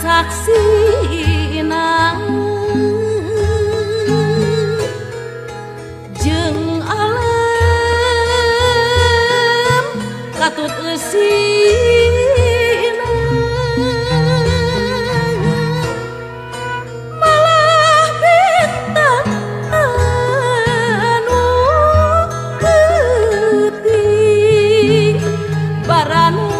Saksina jeung alam katut eusina malah bintang anu peuting barana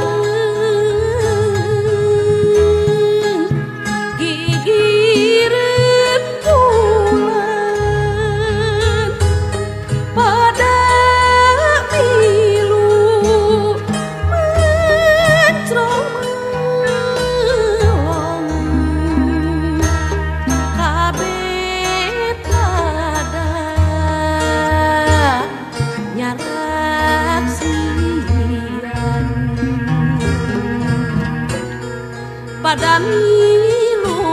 pada milu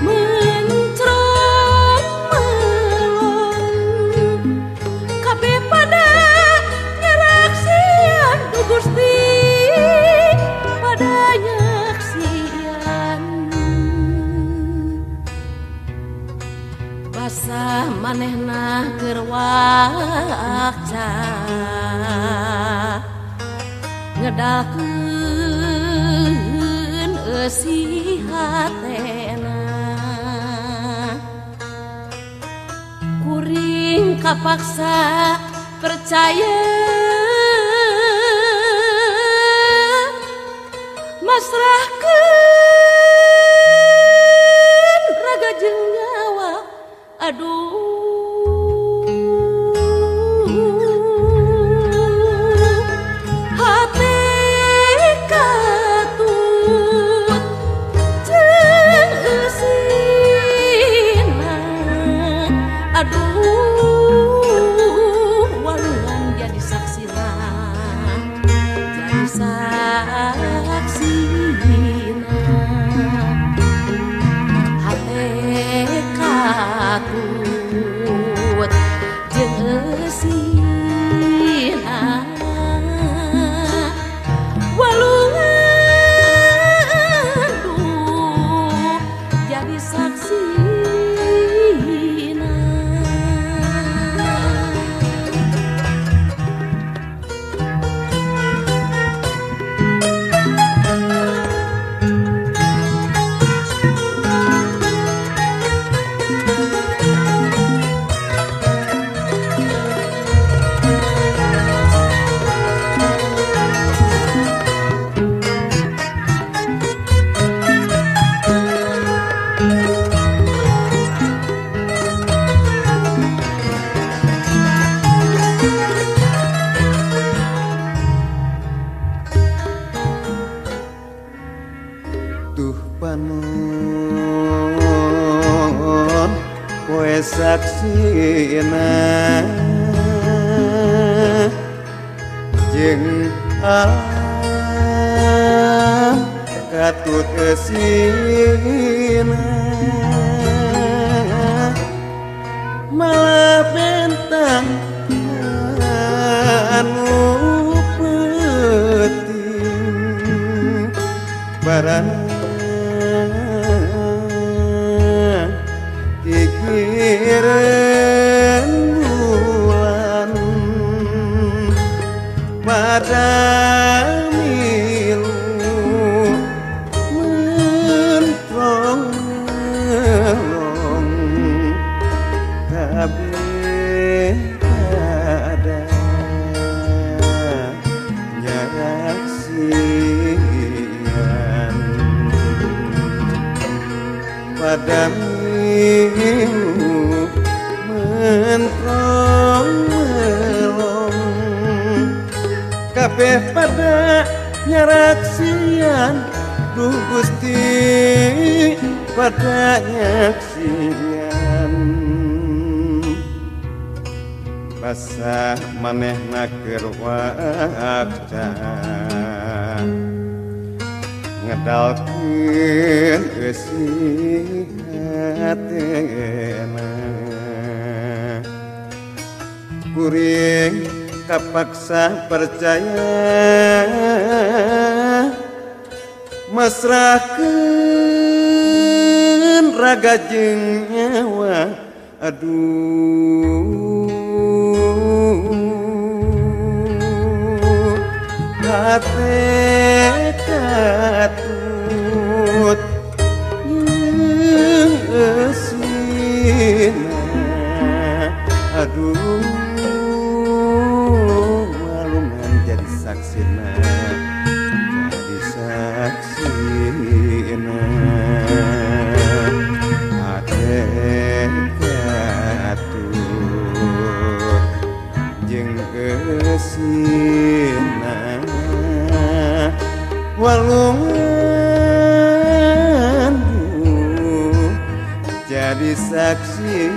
mencrong melong kabeh pada nyeraksian du Gusti pada nyaksian basah manehna keur wakca ngedalkeun eusi hatena kuring kapaksa percaya masrahkeun raga jeung nyawa aduh aduh walungan jadi saksina jadi saksina hate katut jeung eusina walungan duh jadi saksi. Duh panon poe saksina jeung alam katut eusina malah bentang anu peuting barana gigireun bulan pada milu mentrong melong kabeh pada nyaraksian pada milu mentrong melong kabeh pada nyaraksian duh Gusti pada nyaksian. Basa manehna keur wakca ngedalkeun eusi hatena kuring kapaksa percaya masrahkeun raga jeung nyawa aduh hate katut jeung eusina aduh walungan jadi saksina jadi saksina hate katut jeung eusina walungan jadi saksi.